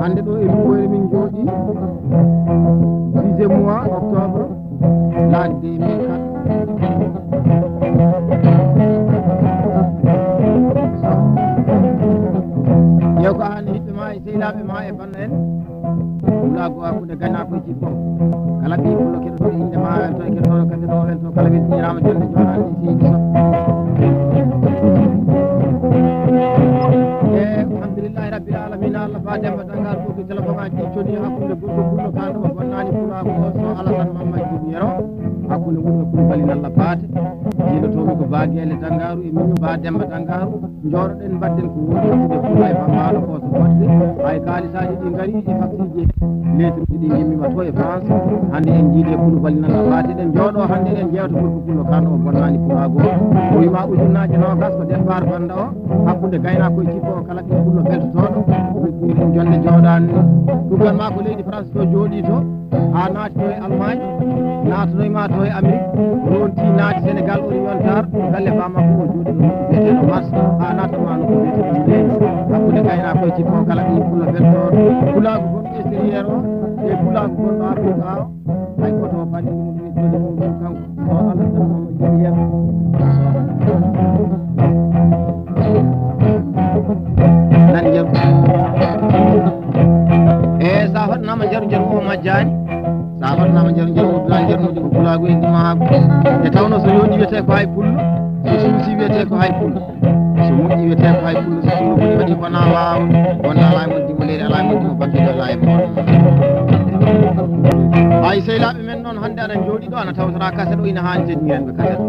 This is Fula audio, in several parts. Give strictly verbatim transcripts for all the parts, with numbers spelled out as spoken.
Hannde ɗo e Luuɓoyre min njooɗii, dixième mois octobre, l'an deux mille quatre. Yeew ko aan e hiɓɓe ma e sehilaaɓe ma e banndaaɓe en. Pulaagu hakkunde gaynaakoy jippo. Kala ɓii pullo keɗotooɗo innde ma welto e keɗotooɗo kaset o welto kala weltiniiraama jonnde jooɗaande e seydi Sow. E alhamdulillahi rabbil alamina, Allah ba Demba Dangar ko téléphone aji coni hakkunde gorko pullo kanɗo mo bonnaani pulaagu o so Alassane Mamma Jibi Yero. Hakkunde wuro e Koulibaly Nalla Paate. Jiilatoomi ko ba Geele Dangaaru e miñum ba Demba Dangaaru. Njooɗoɗen mbaɗden ko woni hakkunde Pulaar e Bambaaɗo o so fodde. Hay kaalisaaji ɗi ngari e faktiiji e letruuji ɗi ngimmiima to e France. Hannde en njiidi e Koulibaly Nalla Paate. Eɗen njooɗoo hannde eɗen njeewta gorko pullo kanɗo o bonnaani pulaagu o. O wiima ujunnaaje noogas ko départ bannda o. Hakkunde gaynaakoy jippo o kala ɓii pullo beltotooɗo. Weltiniiɗen jonnde jooɗaande. Ɗum tan maa ko leydi France to jooɗii to. Haa naati to e Allemagne, naatanoy ma to e Amérique, ronti naati Sénégal oriental, galle ba makko o jooɗi ɗo biyeteeɗo Mars, haa naata ma no ko biyeteeɗo Mars. Hakkunde gaynaakoy jippo kala ɓii pullo beltooɗo. Pulaagu gonɗo extérieur o, e pulaagu gonɗo Afrique o, hay gooto o fani ɗum e jooɗi ɗum kanko. O Allah tan mo jooɗi yen. Nan yeru. E sa hoɗnaama njaru njaru o majjaani. Sa hoɗnaama njaru njaru o dulaani njaru moƴƴo ko pulaagu e ndimaagu. Nde tawnoo so yooɗii wiyetee ko hay pullo, so suusii wiyetee ko hay pullo. So moƴƴii wiyetee ko hay pullo, so pullo moƴƴi waɗii ko alaa laawol, wonaa laawol dimo leydi, alaa laawol dimo bakkiiɗo, alaa e moon. Hay sehilaaɓe men noon hannde aɗa njooɗii ɗo, ana tawtoraa kaset o, ina haani teddiniren ɓe kaset o.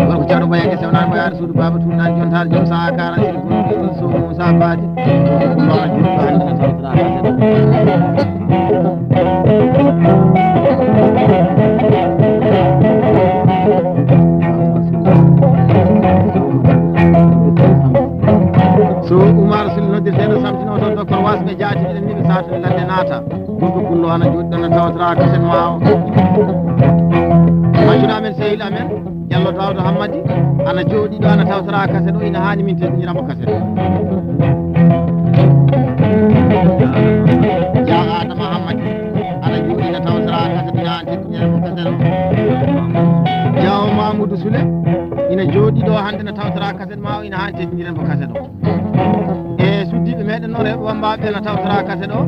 Gorko Ceerno Boya Gese, wonaa Boya Suudu Baaba Tuur, naan jontaade jom sahaa kaara siri gulɗi ɗi so Muusaa Baade. Ɗum noon juɗɗo hannde na tawtoraa kaset o. So Umar Sil noddirteeɗo Samtin o to Docteur Wasɓe Jaati, eɗen mbiɓe sato e ladde naata. Gorko pullo ana jooɗi ɗon, a tawata kaset ma o. Maccuɗo amen, sehil amen, Jallo Daawda Hammadi, ana jooɗi ɗo, ana tawata kaset o, ina haani min teddinira mo kaset. Jaa Adama Hammadi, ana jooɗi, ana tawata kaset, ina haani teddinira mo kaset o. Jaawo Mamoudou Soule, ina jooɗi ɗo hannde, ana tawata kaset ma o, ina haani teddinira mo kaset o. E suddiiɓe meɗen noon rewɓe Wammbaaɓe ɓe na tawtoraa kaset o.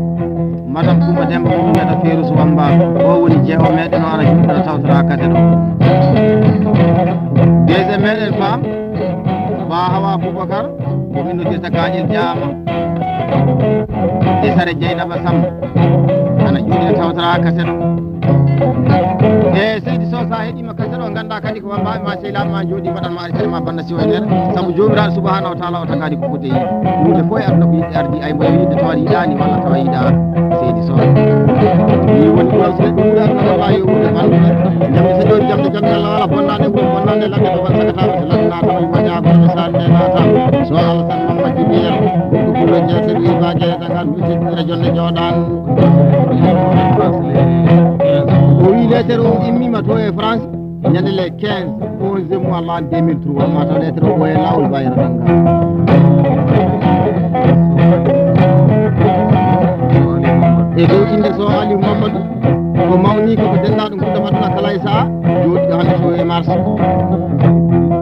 Madame Coumba Demba mo wiyata Ferus Wammbaaɓe. O woni jeewo meɗen o ana juuɗe na tawtoraa kaset o. Deuxième meɗen femme, Ba Hawa Boubacar, ko min noddirta Gaƴel Jaama. E Sare Jeynaba Samb, ana juuɗe na tawtoraa kaset o. E seydi Sow, sa heɗiima kaset o, nganndaa kadi ko Wammbaaɓe ma, sehilaaɓe ma, njooɗii mbaɗan ma arsiren ma bannda siwoynere. Sabu Joomiraaɗo Subhaanahu wa Taala o tagaani ko foti e yiɗde. Huunde fof e aduna ko yiɗde ardi, ay mboya yiɗde tawa yiɗaani walla tawa yiɗaaka. Seydi Sow. Ni woni ɓural so neɗɗo wuuri aduna walla yo wuurde balɗe. Jamde so ƴoori jamde, jamde Allah wala, bonnaande wuro, bonnaande ladde, to wal sakataama, so ladde naataama, yumma ñaago, to saande naataama. So Allah tan mamma jibiyam, ko ɓural jeetel wi baaje dagal, mi teddinira jonde jooɗaan. O wi leetere o immiima to e France. Ñande le quinze, onzième mois, l'an deux mille trois, ma taw lettre o ɓooye laawol bayra nanga. E dow innde Sow Aliou Mamadou, ko mawni ko, ko denndaa ɗum fuɗɗam aduna kala e saha, jooɗiɗo hannde Sow e Mars.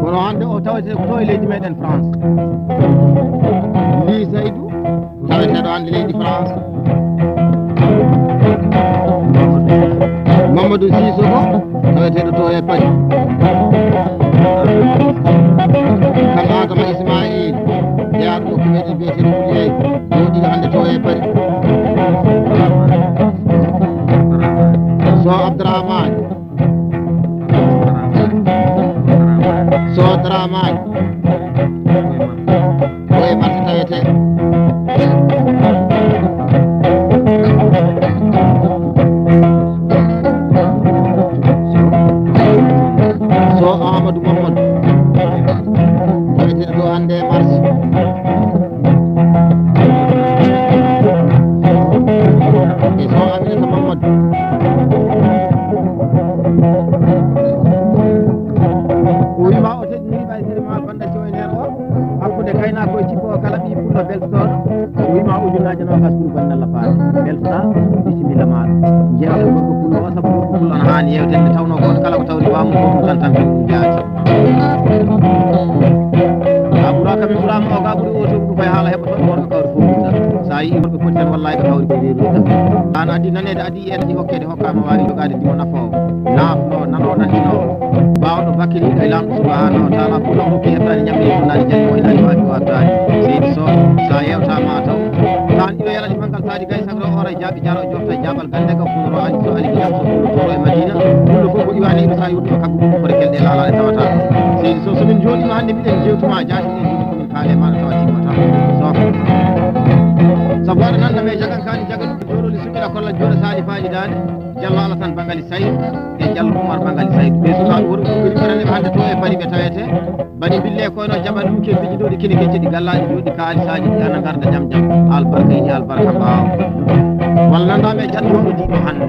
Kono hannde o tawete ko to e leydi meɗen France. Li Saydou, taweteeɗo hannde leydi France. Mamadou Sissoko, taweteeɗo to e Paris. Kan Adama Ismail, jeyaaɗo ɗo ko meɗen biyeteeɗo Wuli Lay, jooɗiiɗo hannde to e Paris. Sow Abdourahmane. Sow Abdourahmane. Ko e Mars tawete. Sow Amadou Mamadou. Tawete ɗo hannde e Mars. E Sow Aminata Mamadou. O wiima o teddiniri ɓay sere ma bannda siwoynere o. Hakkunde gaynaakoy jippo o kala ɓii pullo beltotooɗo. O wiima Ujunnaaje noogas ɓuri bonde Allah faade. Mbeltoɗaa, bisimilla maaɗa. Jeewte gorko pullo o, sabu gorko pullo ana haani yeewte, nde tawnoo ko kala ko tawri baamu ko ɗum tan tampi ɗum jaati. A ɓuraaka, min ɓuraama, o ga ɓuri o to ɗum koye haala heɓa toon worɓe kawri fof ɗum tan. So a yii worɓe poti tan, wallaahi ɓe kawri ko weerude tan. An addi naneede, addi yiyeede, addi hokkeede, hokkaama waawi jogaade dimo nafoowo. Naafnoo, nanoo, nanndinoo. Baawɗo bakkiliiɗo e Laamɗo subhaanahu wa taala, pullo hokki heɓtaani ñamri, funnaani janngi, waynaani waawi wattaani. Seydi Sow, so a yeewtaama a taw. Kaan ino yala ɗi manngal saadi gay sagro, oora e jaaɓi jaro, jofta e jaaɓal gannde ga, funoro ali so ali gidam so funno toro e Madina. Pullo fof ko iwaani ino so a yurtima kaggu ɗum ko rekel ɗe laalaɗe tawata. Seydi Sow, so min njooɗiima hannde miɗen jeewtuma jaati, miɗen njiɗi ko min kaale maaɗa tawa timmata. Sow. Sabu aɗa nannda me jagan kaani jaganuɓe jooɗoli suɓira kolla jooɗa saali faali daande. Jallo Alasan Bangali Saydu e Jallo Umar Bangali Saydu. Ɓe sukaaɓe worɓe fof ɓe riɓɓerande ɓe hannde to e Paris ɓe tawete. Bani bille koyno jaɓa ɗum ke fiji ɗo ɗi kini kecce ɗi gallaaɗi jooɗi kaalisaaji ɗi ana ngarda jam jam. Albarka ini albarka mbaawa. Walla nannda ɓe jatto ɗo jiɗo hannde.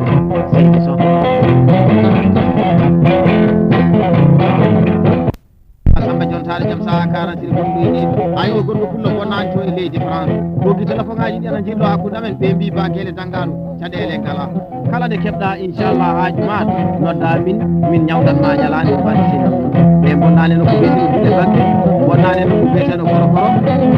Seydi Sow. Samba jontaare jam saha quarante gonɗo e ɗiɗo. Ay o gorko pullo bonnaani to e leydi France. Boggi téléphone aji ɗi ana njirlo hakkunde amen ɓe mbi ba gele danngaano caɗeele ngala. Kala nde keɓɗa inchallah haaju ma nodda min, min ñawdan ma ñalaande ko mbaɗi sino. Ɓe bonnaani no ko biyeteno bulle bagge, bonnaani no ko biyeteno korokoro.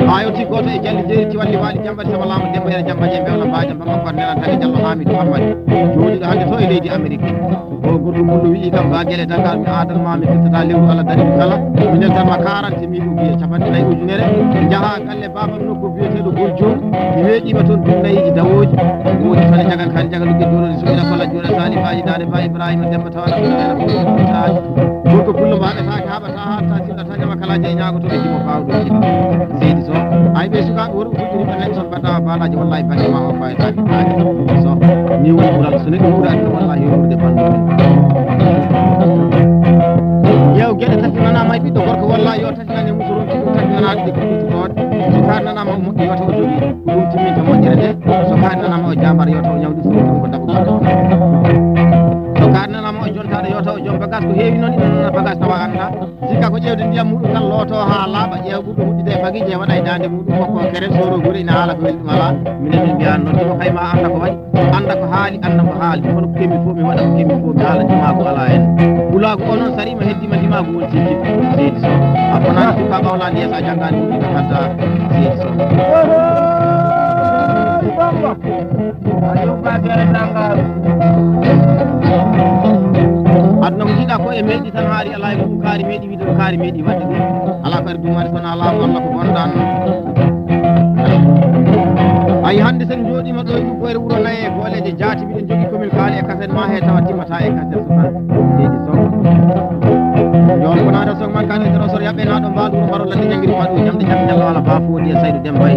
Ayo ti gooto e jalli jeeri ci walli waali jambati sama laamu demba ena jamba je mbewla mbaaja mbamba kon nelan tagi jallo Hamidou Hammadi. Jooɗiɗo hannde to e leydi Amérique. O gorko pullo wi'i kam ba gele Dakar mi aadan ma mi firtata lewru Allah dari mi kala. Mi neltan ma quarante mille ou bien capanɗe nayi ujunere. Njaha galle babam nokku biyeteɗo Gol Joom. Mi weeƴima toon dunnayiji dawooji. Woodi fale jagan kadi jaga lugge jolode suɓira kola jooɗa sali faji dade ba Ibrahima Demba tawana ko ena ko taji. Gorko pullo mbaɗataake haɓata hatta sillata ñama kala jey ñaago to ɓe jimo bawɗo jimo. Seydi Sow. Ay ɓe sukaaɓe worɓe fuɗɗiri ɓe nen son mbaɗa baɗaji wallahi bannge ma o fayata. Ay so ni woni ɓural so neɗɗo wuuraani tan wallahi yo wuurde banndo. Yew geɗe tati nana may ɓiɗɗo gorko wallahi yo tati nane musoron ɗum tati nana ɗi ko ɗum tutoon. So kaari nanama o moƴƴi yo taw jogii ko ɗum timminta moƴƴere nde. So kaari nanama o jambar yo taw ñawdi so ɗum ko daɓo. So kaari nanama o jontaɗo yo taw jom bagas ko heewi noon ina nana bagas tawa annda. Sikka ko ƴeewde ndiyam muɗum tan looto haa laaɓa, ƴeewa ɓurɗo huɗɗide e bagiije, waɗa e daande muɗum, hokko kere, sooro gure, ina haala ko weli ɗum alaa. Minen min mbiyaa noon, ɗum kay ma annda ko waɗi, annda ko haali, annda ko haali. Kono ko kemmi fof mi waɗa, ko kemmi fof mi haala, ndimaagu alaa heen. Pulaagu o noon sariima, heddiima ndimaagu won tigi. Seydi Sow. A bonaani sukaaɓe a wolaani yeeso, a janngaani ɗum ina adda. Seydi Sow. Aduna ko jiiɗa ko e meeɗi tan haari alaa e mum kaari meeɗi wiide ko kaari meeɗi waɗde ɗum. Alaa ko ari dumaade kono alaa walla ko bonɗan. Ayi hannde sen jooɗiima ɗo e ɗum koyre wuro naye e gooleeje jaati miɗen jogii komin kaali e kaset ma he tawa timmata e kaset so tan. Seydi Sow. Joon konaade sok man kaali e sero soro yaɓɓe naa ɗo mbaalu wuro mbaro ladde jangiri ma ɗum jamɗe jamɗe ñalla wala baa foodi e Saydu Demba e.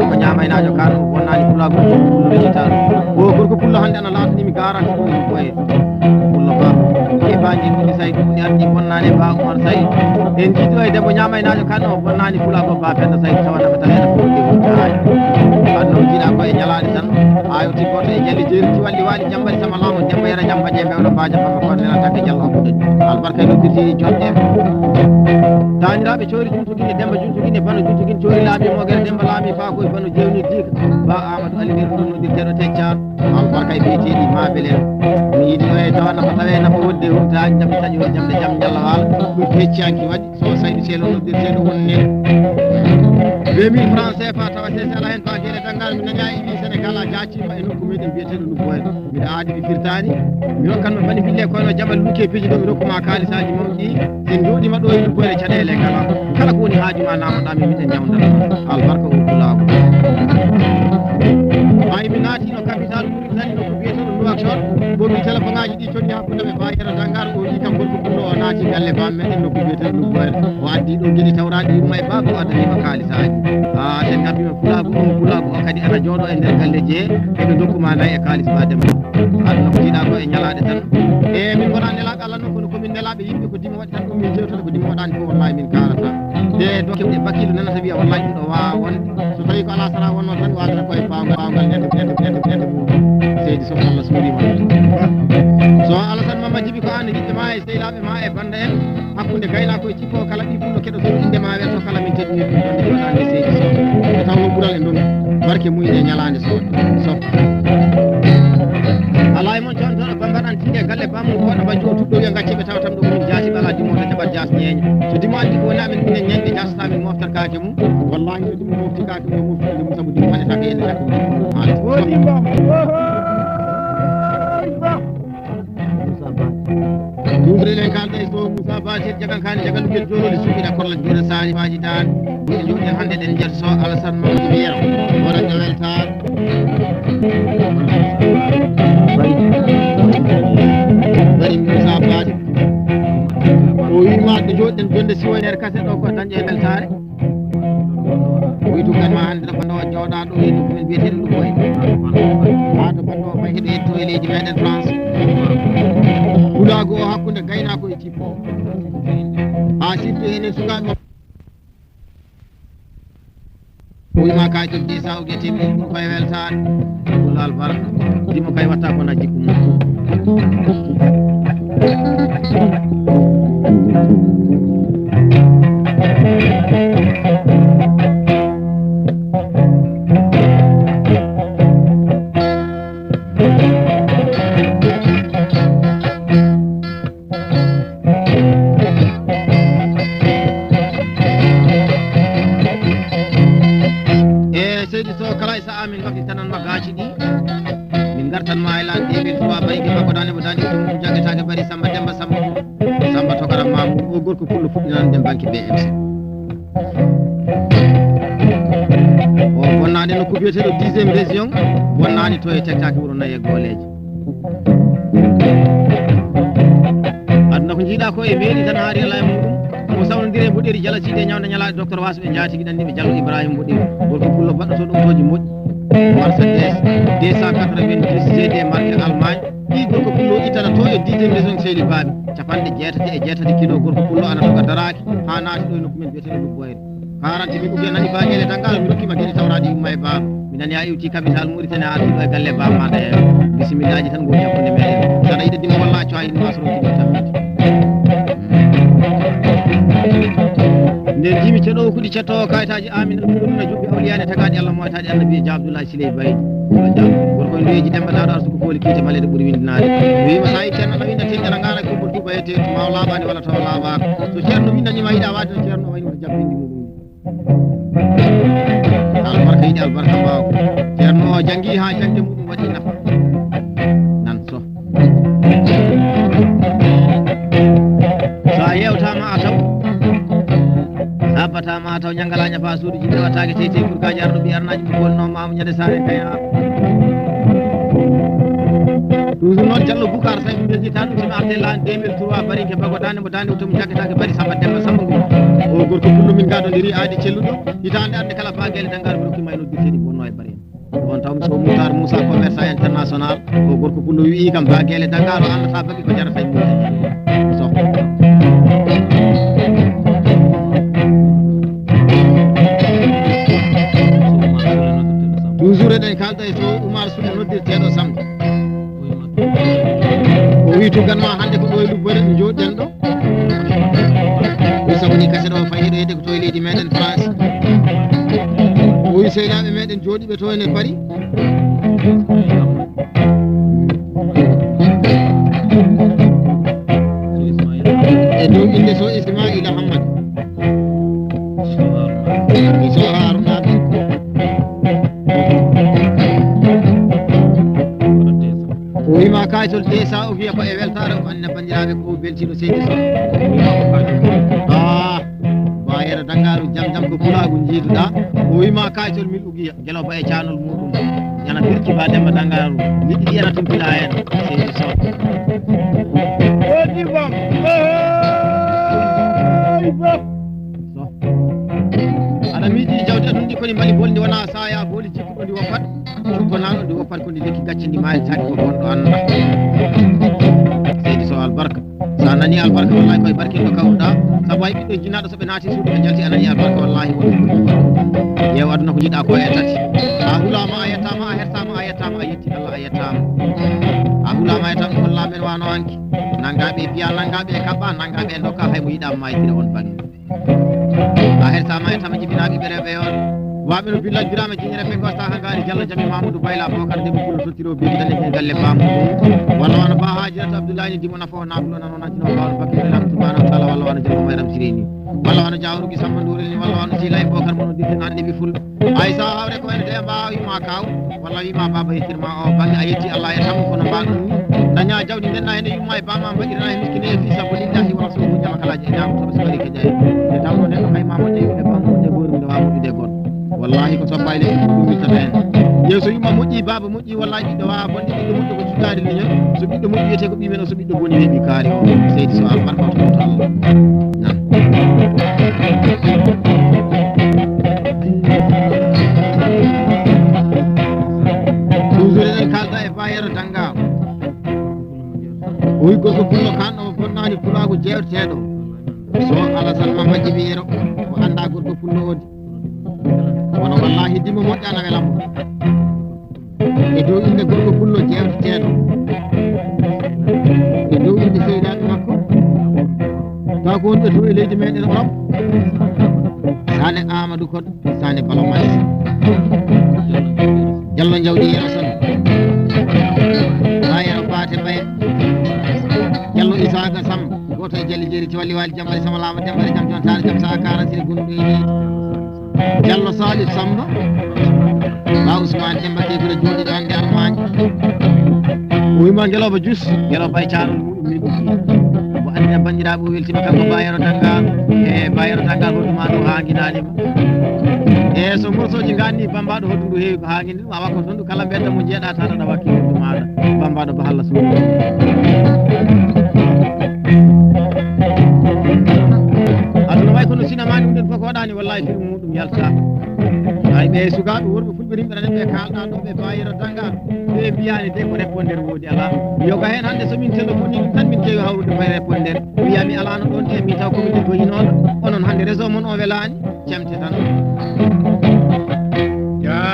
Ko ñaamaynaajo kaano o bonnaani pulaagu ɗum ɗum rejita. O gorko pullo hannde ana laatani mi garanti ɗum ko e pullo ba. Ke baaji ɗum sai ɗum ni ardi bonnaani ba Umar sai. En jiido e debbo ñaamaynaajo kaano o bonnaani pulaagu ba fenda sai tawana ko tawena ko ɗum taay. Anno jiiɗa ko e ñalaade tan. Ayo ti goto e jalli jeeri ti walli wali jambari sama laamu jamba yara jamba je bewno ba jamba ko ne tan ke jallo ko. Albarka no dirti jonde. Taaniraaɓe coori juntugi e Demba juntugi e Bano juntugi coori laabi mo gere Demba laabi faa koye Bano jewni diika ba Amadou Ali nder ɗum noddirteeɗo Tecca albarka e biyeteeɗi ma belen mi yiɗi ɗo e tawa nafa tawe nafa wodde humta jamɗe taƴo jamɗe jam ñalla waala ɗum Teccanki waɗi so sayɗi seelo noddirteeɗo wonne deux mille francs C F A tawa sese ala heen faa gere danngal mi nani a iwi Sénégal a jaacima e nokku meɗen biyeteeɗo Lubboyre Mbiɗa aadi mi firtaani, mi rokkan ma bani fille kono jaɓal luke piiji ɗo mi rokku ma kaalisaaji mawɗi, sen njooɗima ɗo e luggoyre caɗeele kala, kala ko woni haaju ma namoɗa min miɗen ñawda albarka o pulaagu. Ɓay mi naatino capital Mauritanie no ko biyeteɗo Nouakchott, ɓomi téléphone aji ɗi conni hakkunde ɓe ba yero dangar o wi kam gorko pullo o naati galle bam meɗen no ko biyeteɗo luggoyre, o addi ɗo geɗi tawraɗi yumma e baba o addanima kaalisaaji. Ha sen ngabbima pulaagu o, pulaagu o kadi ana jooɗo e nder galleji he. Eɓe ndokku ma nayi e kaalis ba dembo. Aduna ko jiiɗa ko e ñalaaɗe tan. E min ngona nelaaɓe Allah noon kono komin nelaaɓe yimɓe ko dimo waɗi tan ɗum min jewtata ko dimo waɗani fof wallahi min kaalata. Te dokke ɗe bakilu nanata wiya wallahi ɗum ɗo wawa wonde. So tawi ko ala sara wonno tan wasata koye pawngal ñande ñande ñande ñande mum. Seydi Sow Allah suurima. So Alassane Mamma Jibi ko an e ɓiɓɓe ma e sehilaɓe ma e banda en hakkunde gaynako e cippo kala ɓi pullo keɗoto inde ma weeto kala min teddini ɗum ɗon joɗande seydi Sow. E taw no ɓural e ndon. Ke muyde ñalaande so, so. Alaa e mon contooɗo bambaɗan tinde galle bamum koɗo bajjo o tuɗɗo wiya gacce ɓe tawa tan ɗo min jaati ɓe alaa dimoto jaɓat jaas ñeeño. So dimo addi ko woni amin minen ñañɓe jaasata min moftat kaake mum. Wallahi so dimo mofti kaake mum mofti ɗum sabu dimo waɗata ko yende lakko. Wodi ba. Moussa Ba. Ɗum enen kalda e so Moussa Ba Sir jagal kani jagal lugel jololi suɓiɗa korla jure sani faji dan. Ɓuri joɗi hande ɗen nder so Alassane Mamadou Yero. Wona e weltaare. Bari Moussa Ba. O wima ɗo joɗɗen jonde siwo nder kase ɗo ko dañƴe e weltaare. Witu kan ma hande ɗo banndo o jooɗa ɗo e nokku men biyeteɗo Luboy. Haa to banndo o fayi heɗo yetto e leydi meɗen France. Wulaago o hakkunde gaynako e jippo. Haa sirtu enen sukaaɓe. O wima kay to disa o gete min ɗum koye weltaade. Wulal barka. Dimo kay watta ko na jikku mum. E seydi so kala e sa'a min mbaɗi tanan ma gaaci ɗi. Min ngartan ma e lan ɗeɓel tuwa bayke makko dande mo dande ɗum jaggetaake bari Samba Demba Samba. Samba Tokara Mamour o gorko pullo fuɗɗinan ɗen banque B M C. O bonnaani nokku biyeteeɗo dixième région, bonnaani to e tektaaki wuro nayi e gooleeje. Aduna ko njiiɗa ko e meeri tan haari ala e muɗum. Mo sawnodiri e mboɗeeri jala siide ñawde ñalaaɗe docteur Waso ɓe njaatigi ɗan ɗiɓe Jallo Ibrahima mboɗeeri. Gorko pullo baɗɗo to ɗum toji moƴƴi. Mercedes deux cent quatre-vingt-dix G D marque Allemagne. Ɗi gorko pullo ittata to e dixième région seydi baaɓe. Capanɗe jeetati e jeetati kilo gorko pullo ana toga daraaki haa naati ɗo e nokku men biyeteeɗo Lubboyre. Quarante mille uge nani baageele danngal mi rokkima geɗe tawraɗi yumma e baaba. Mi nani a iwti capital Mauritanie a arti ɗo e galle baaba maɗa e bisimillaaji tan ngoni hakkunde meɗen. Saɗa yiɗa dimo walla acco ha yinno asro kidi tammi. Nden jimi ceɗo kuɗi cetto kayitaji amin ɗum na juɓɓi awliyaane tagaɗi Allah moytaɗi annabi e Abdoulaye Siley Baydi. Gorko en weeji Demba Daado Arsugu Booli Kiite Maleɗe ɓuri windinaade. Mi wiima sa yi ceerno na winda tindere ngara ko mo tuba e teetu ma o laaɓaani walla tawa laaɓaaka. So ceerno windanima yiɗa waade no ceerno wayno to jabbindi muɗum. Albarka yiɗi albarka mbaawa. Ceerno o jangi ha jangde muɗum waɗi nafa. Nan so. Sa yewtama a taw. Sabbata ma taw ñangala ñafa suudu jinde wattaake tey tey kurkaji arɗo ɓi arnaji mo golno mamu ñande sare kayna. Toujours noon Jallo Boucar Saydou Mbirji tan ɗum simi arde lan deux mille trois barinke bago dande mo dande utum jaggetaake bari Samba Demba Samba Ngum. O gorko pullo min gadodiri aadi celluɗo. Hitaande ande kala bagele dangal mi rokki mayno dirteni bonno e bari. On tawmi so Moutar Moussa commerçant international ko gorko pullo wi'i kam bagele dangaro andata bagi ko jarata e mum. So. Toujours eɗen kalda e so Oumar Sow noddirteɗo Samb. O wi tuganma hande ko ɗo e Lubbore mi joɗɗen ɗo. O sabuni kase ɗo fayi ɗo hedde ko to e leydi meɗen France. O wi sehilaɓe meɗen joɗiɓe to ene Paris. E dow inde so Ismaila Hammad. Mi so Haruna. O wima kaytol desa o wiya ko e weltare o anna bandiraɓe ko beltiɗo seydi so. Ah, bayere dangaru jam jam ko pulagu jiiduɗa. O wima kaytol min ugiya. Jalo ba e canol muɗum. Yana birki ba Demba Dangaru. Yiɗi yana tumpila en. Seydi Sow. Wodi bam. Hey, bam. So. Aɗa miiji jawdi aɗum ɗi koni mbali boldi wona saya boli jikkuɗo ndi woppat. Jumbo naɗo ndi woppat ko ndi lekki gacce ndi maayitaaki ko bonɗo annda. Seydi Sow albarka. Sa nani albarka wallahi koye barkinɗo kawruɗa. Sabu hay ɓiɗɗo jinnaɗo so ɓe naati suudu ɓe jalti a nani albarka wallahi wonɓe ɓuri ɗum waɗu. Yew aduna ko jiɗa ko e tati. A hulama a yettama a hertama a yettama a yetti Allah a yettama. A hulama a yettama holla men wano anki. Nangaɓe e piya nangaɓe e kaɓɓa nangaɓe e dokka hay mo yiɗa maytira on bangi. A hertama e tama jibinaɓe ɓe rewɓe on. Waɓe no billa jurama jiñere ɓe gosta ha gaari Jallo Jami Mamadou Bayla Bokar debbo pullo sottiro bigi tan e galle Bamudou. Walla wano Ba Hajirata Abdoulaye ni dimo nafo na bulo nano na jino Ba Bakir Lam Subhanahu wa Ta'ala walla wano Jallo Mayram Sirini. Walla wano Jawru ki Samba Ndurel ni walla wano Sila e Bokar mono dirti nan ɗiɓi ful. Ay sa hawre ko wene de mbawi ma kaw walla wi ma baba yettir ma o bangi a yetti Allah e tamu kono mbaɗum ni. Daña jawdi ndenna hende yumma e bama mbaɗirana e miskine e fi sabilillahi wa rasulihi ñama kalaji e ñama to so wari ke jaye. E tawno neɗɗo hay ma moƴƴe yumɓe bama moƴƴe gorum de wa moƴƴude goɗɗo. Wallahi ko soppayde e ɗum wittata en. Yeeso yumma moƴƴi baba moƴƴi wallahi ɓiɗɗo wawa bonde ɓiɗɗo moƴƴo ko cuɗaade leñol. So ɓiɗɗo moƴƴi wiyete ko ɓimen o so ɓiɗɗo boni weɓi kaari o. Seydi so albarka o to Allah. Toujours eɗen kalda e bayero danga. O wi gorko pullo kan o bonnani pulaagu jeewteteɗo. So Alasan Mamma Jibi Yero ko anda gorko pullo odi. Kono wallahi dimo moƴƴana welamo. E dow inde gorko pullo jeewteteɗo. E dow inde seydaaɓe makko. Taw ko wonɓe to e leydi meɗen Europe. Sane Amadou Kodo. Sane Balomalis. Jallo Jawdi Yero Son. Bayero Pate Baye. Jallo Isaka Sam. Goto e Jalli Jeri Tiwali Wali Jambari Sama Lama Jambari Jam Jon Tare Jam Sa Kara Siri Gundu Ini. Jallo Salif Samba. Ba Ousmane Demba Kebira Jodi Dande Almani. Wima Geloba Jus. Geloba e Carol. Min ɗum ɗi. Mo anndi a banndiraaɓe o weltima kanko Bayero Tanga. E Bayero Tanga hoɗuma ɗo haa nginaanima. E so morsoji nganni bambaɗo hoɗum ɗo heewi ko haa ngini ɗum awa ko toon ɗo kala mbedda mo jeeɗa tan aɗa wakki hoɗum maɗa. Bambaɗo ba halla suuɗi. Aduna way kono sinamani ɗum ɗen fof ko waɗani wallahi film muɗum yalta. Ay ɓe sukaaɓe worɓe fulɓe rimɓe tan ɓe kalɗa ɗo ɓe Bayero Tanga. Ɓe mbiyani de ko répondeur woodi ala. Yoga heen hannde so min téléphone ɗum tan min keewi hawrude koye répondeur. Wiyami alano ɗon e min taw ko min ko inoon. Onon hannde réseau mon o welaani. Cemte tan.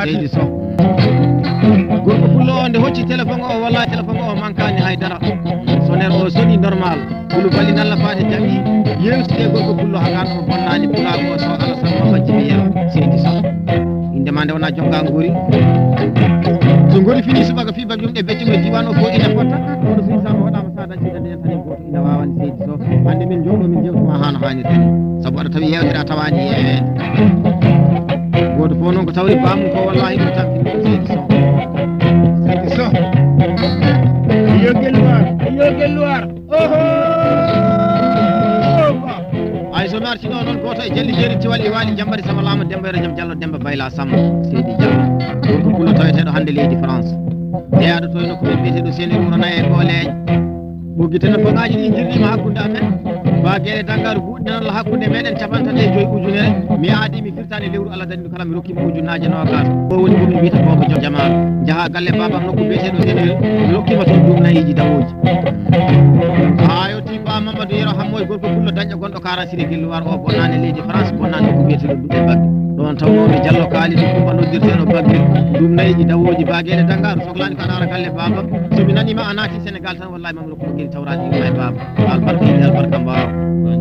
Seydi Soh. Gorko pullo o nde hocci téléphone o wallahi téléphone o mankani hay dara. Sonere o soni normal. Kulu bali nalla faade jaɓi. Yewtide gorko pullo hagan o bonnani pulaago o so Alasan Mamma Jibi Yero. Seydi Soh. Inde ma nde wona jonga ngori. So ngori fini subaka fi babjum ɗe beccugo e diwan o fof ina fotta. Kono so isama waɗama sa dañi dañi tan en goto ina wawani Seydi Soh. Hande min jooɗo min jewtuma hano hanirta ni. Sabu aɗa tawi yewtere a tawani yeweede. Goto fof noon ko tawri bamum ko wallahi ɗum tampini ɗum Seydi Soh. Seydi Soh. Yo gelluwar, yo gelluwar. Oho! Ay so mi arti ɗo noon goto e Jalli Jeri Tiwali Wali Jambari Sama Lama Demba Yero Jam Jallo Demba Bayla Samba Seydi Jallo. Gorko pullo taweteɗo hannde leydi France. Jeyaɗo toyno ko ɓe mbiyeteɗo Seni Wuro Naye e Gooleeje. Ɓoggi téléphone aji ɗi jirnima hakkunde amen. Ba Gueɗe Dangaru buuɗi nan Allah hakkunde meɗen capanɗe tati e joyi ujunere. Mi aadi mi firtani lewru Allah dañi ɗum kala mi rokkima ujunnaaje noogas. O woni ko min mbiyata boobo jom jamaanu. Njaha galle babam nokku biyeteɗo Senel. Mi rokkima toon ɗum nayiji dawoji. Ayo ti ba Mamadou Yero Hammo e gorko pullo dañɗo gonɗo Kara Siri Gelluwar o bonnani leydi France bonnani nokku biyeteɗo Duɗe Bagge. Ɗon tawnoɓe Jallo Kaali ɗi Kumba noddirteɗo Bagge. Ɗum nayiji dawoji ba Gueɗe Dangaru soklani ko aɗa ara galle babam. So mi nanima a naati Sénégal tan wallahi Mamadou ko gel tawrani yumma e baba. Albarka e albarka mbawa.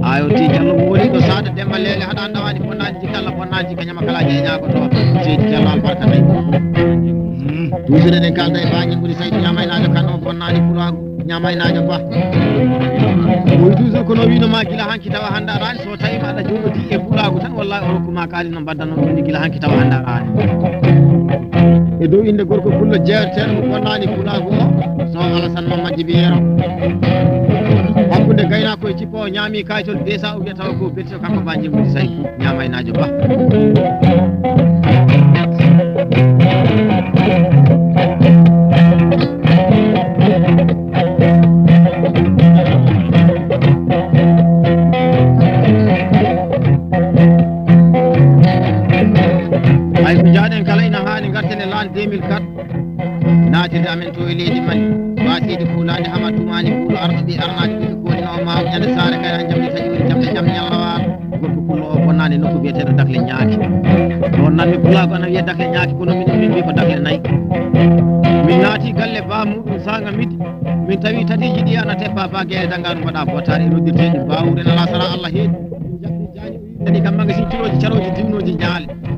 Ayo ti Jallo mo woni ɗo sada Demba Lele haɗa an ɗawani bonnani jikka Allah bonnani jikka ñama kala jeña ko to. Seydi Jallo albarka tawi. Toujours eɗen kalda e bañi ɓuri Saydi ñamaynajo kan o bonnani pulago ñamaynajo ba. Oy toujours kono wino ma gila hanki tawa hande arani so tawi ma aɗa jogoti e pulago tan wallahi o rokkuma kali no mbaddanno ɗum gila hanki tawa hande arani. E dow inde gorko pullo jeerteɗo mo bonnani pulago o so Alasan Mamma Jibi Yero. Hakkunde gaynako e jippo o ñaami kaytol besa o wiyata ko belto kanko ba jimmude say ñamaynajo ba. Ay ko jaaɗen kala ina haani garten e lan deux mille quatre. Naatirde amen to e leydi Mali. Baasiiɗi kuulaani hama tumaani kuulo arɗo ɓi arnaade ɓi koolino o maaw ñande saare kay han jamdi taƴi woni jamde jam ñalla waalo. Gorko pullo o bonnaani nokku biyeteeɗo Dakle Ñaaki. Ɗon nan mi pulaago ana wiya Dakle Ñaaki kono min min mbi ko Dakle nayi. Min naati galle ba muɗum saanga midi. Min tawi tatiiji ɗi ana teppa ba geere danngaanu mbaɗa bottaari e noddirteeɗi baawuɗe nala sara Allah heedi. Min jaɓɓi jaani o yiɗani kam magasin kilooji carooji diwnooji jaale.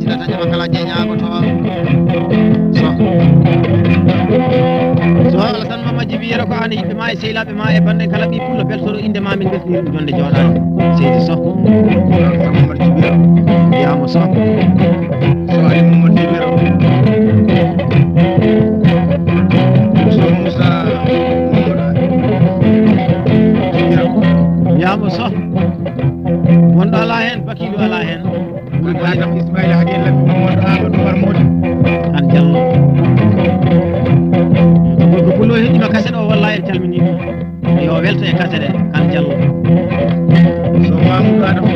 sila taƴama kala jeñaago to. So. So Alassane Mama Jibi yero ko an e yiɓɓe ma e sehilaɓe ma e banɗen kala ɓi pullo beltoɗo inde ma min beltini ɗum jonde jooɗaade. Seydi Soh. Alassane Mama Jibi yero. Yamo Soh. So Ali Mama Jibi yero. So Moussa Mamadou Jibi yero. Yamo Soh. Wonɗo ala hen, bakiɗo ala hen. Wuro Adam Ismaila Hadi en Lamine Mamadou Amadou Umar Mody. Kan Jallo. Gorko Pullo heɗima kaset o, wallahi en calmini ɗum. Yo welto e kaset e Kan Jallo. So Mamoudou Adam.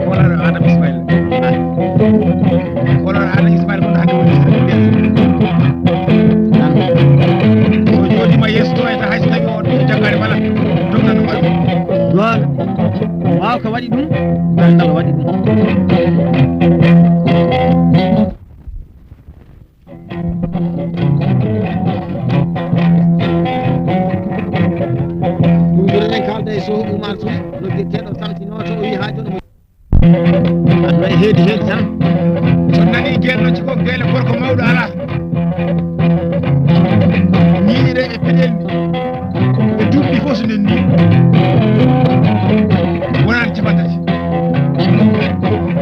Kolano Adam Ismaila. Kolano Adam Ismaila mon hade woni. So jodima yesso to eta hay so tawi o jaggaade mala. Ɗum nan ɗum waɗi. Waaw, ko waɗi ɗum? Gandal waɗi ɗum. Ɗum ɓurɗen kaalde e Soh Oumar Sow, noddirteeɗo Samsinooto, o wi haa jooni mo. Aɗa waɗi heedi heedi tan. So nani gelle ci ko gelle gorko mawɗo alaa. Ñiiñire e peɗelli. E duuɓi ɗi fof so ndenndi. Wonani capantati.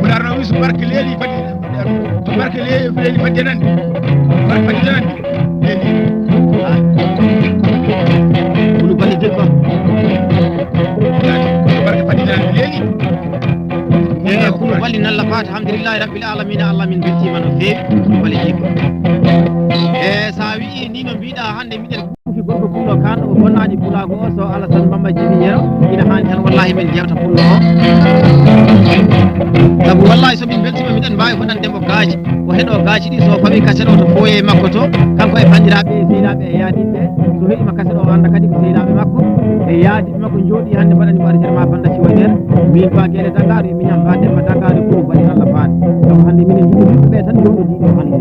Pulaar no wi so barke leeli fadi. To barke leeli fadi janande. Barke fadi janande. Leeli. Kulu bali debba. Barke fadi janande leeli. E kulu bali nalla Alhamdulillahi rabbil alamina, Allah min beltima no feewi. Wali jikko. E sa wi'i ni no mbiɗa hande miɗen kuufi gorko pullo kan o bonnaani pulaagu o, so Alasan Bamba Jibi Yero ina haani tan wallahi min jewta pullo o. Sabu wallahi so min beltima miɗen mbaawi hoɗande mo gaaji, o heɗo gaaji ɗi, so fawi kaset o to fooye makko to, kanko e banndiraaɓe e sehilaaɓe e yaadiiɓe, so heɗima kaset o anda kadi ko sehilaaɓe makko e yaadiiɓe makko njooɗi hande mbaɗani mo arjere ma banda siwo nder. Min ba gele Dangaaru e miñam ba Demba Dangaaru ko bani Allah baade. Sabu hande minen yimɓe ɓe tan jomɗo diɗo hande.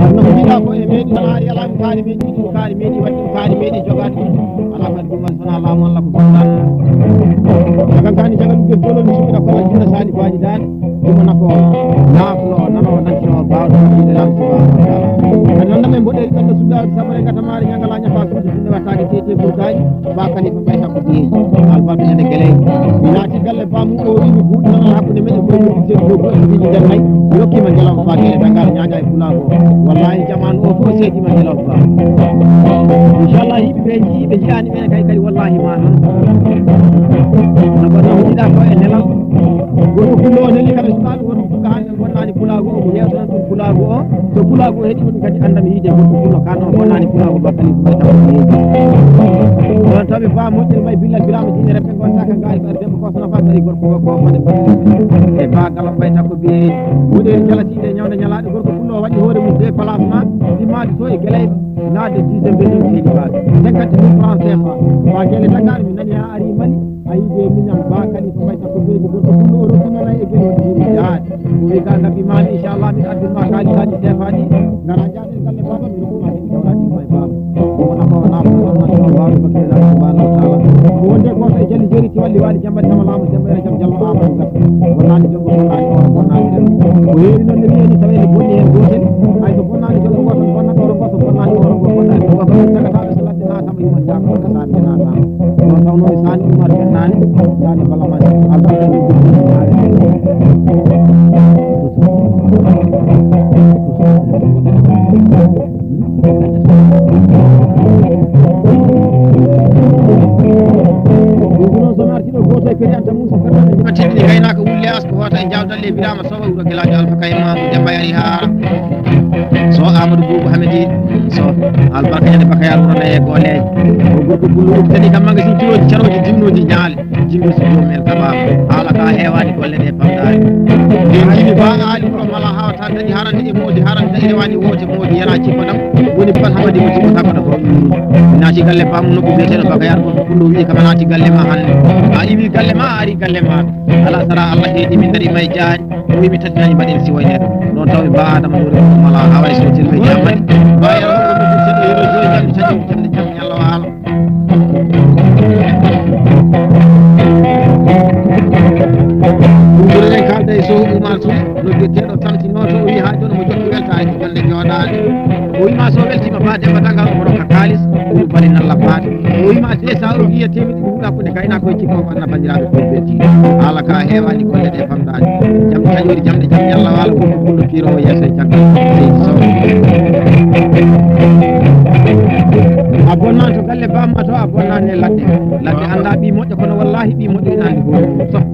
Arno ko jiɗa ko e meɗi tan ari ala mi kaari meɗi ɗum kaari meɗi waɗi ɗum kaari meɗi jogaade ɗum. Ala kadi ɗum waɗi sona laamu Allah ko gumɗan. Jagan kani jagan ɗum jolol mi suɓiɗa kono jinna sali baji dani. Ɗum nafo naafno nano nantino bawɗo jiɗe lam subhanahu wa taala. Kadi nanda men mboɗeri ɓen no suɓiɗa sabare gata maari ñangala ñafa suudu jinne wattake tete burgaji. Ba kalifa mbayta ko biyeji albarka ñande geley. Mi naati galle bamum o wi mi buuɗi tan ala hakkunde men e koye mum sedi dow goɗɗo fiji nder nayi. Mi rokkima ngelawma ba gele dangal ñaña e pulaago. Wallahi jamanu o fof seedima ngelawma ba. Inchallah yimɓe ɓe jii ɓe jiyaani ɓen kay kadi wallahi ma noon. Sabu no jiɗa ko e nelal. Goto fullo o neli kam e suɓaɓe woto ɗum ɗo hande bonnaani pulaago o mo yewtanan ɗum pulaago o. So pulaagu o heɗi ɗum kadi annda mi yiide gorko fullo kan o bonnaani pulaagu bakkali ko ɓay taw ko yeeji. Ɗon taw mi faa moƴƴere may billal biraama jiɗere ɓe gonta ka ngaari ɓar debbo ko sono faa tawi gorko o ko fode fode e baa galam ɓay takko biye woɗeeri jalatiiɗe ñawde ñalaaɗe gorko fullo o waɗi hoore mum de place ma ɗi maadi to e gelay naade dixième de ɗin seydi baa cinquante mille francs C F A baa gele Dakar mi nani haa ari Mali a yiide miñam baa kadi ko ɓay takko beedi gorko fullo o rokkunana e gelo diiri jaade Ko wi ka gabi maami inchallah min addin ma kaali haji sefaji ngara jaade galle baba mi rokku ma kadi jawra di may baba ko wona ko wona ko wona ko wona ko kila subhanahu wa ta'ala ko wonde ko so jalli jori ti walli wali jambal sama lamu jambal jam jallo amadu gas wonani jongo wonani on wonani den ko yewi non ne wi'ani tawe ne bonni hen gotel ay ko bonnani jongo gotel bonna doro gotel bonnani on gotel bonnani ko ko tagata be salati na sama yuman jam ko ka sami na sama Ɗon tawno e Sani Umar Bennani, Sani Balaman, Albarka ni Gurɗi Maare. Ɗum noon so mi artii ɗo gooto e Peri Anta Mum, so Fernande Juma Teddi, Gaynaaka Wulli As, ko hoota e Jaawdalle e Biraama Sowa, wuro Gelaajo Alfa Kay Mamadou Demba Yari Haara. So Amadou Boubou Hamedi so albarka ñande bakayar wuro naye goleeje o gorko bullo udditani kam magasin kiloji caroji dimnoji ñaale jimbe so joom men kaba haala ka heewani golle ɗe famɗaani nde jimi ba aali wuro mala hawata dañi harande e moodi harande e rewani woote moodi yana cikko ɗam woni bal hamadi mo jikko takoɗo ko naati galle bamum nokku biyeteɗo bakayar gorko bullo wi'i kama naati galle ma hannde a iwi galle ma a ari galle ma ala sara allah heedi min dari may jaari O wi mi tati nani mbaɗen si wayne ɗum ɗon tawi ba adama ɗo ɗum mala haway so tilɓe jamani ba yalla ko ɗum seɗɗo hino joyi jamdi tati jamdi jamdi yalla waala ɗum ɗoɗen kalda e sohu umar tu no biyeteɗo tamtinoto o wi ha joni mo jokki weltaaki golle joɗaɗe o wima so weltima ba demba dagal omo rokka kalis ɗum bari nalla baɗe o wima de sa o wiya temedde ɗum huɗa hakkunde gaynakoye cikko ko anna bandiraɓe koye belti haala ka hewani golle ɗe famɗani jam taƴori jamɗe jam yalla wala wonko kullo pirowo yeeso e caggal seydi sow a bonnani to galle bamma to a bonnani e ladde ladde anda ɓi moƴƴo kono wallahi ɓi moƴƴo inani hoore mum soh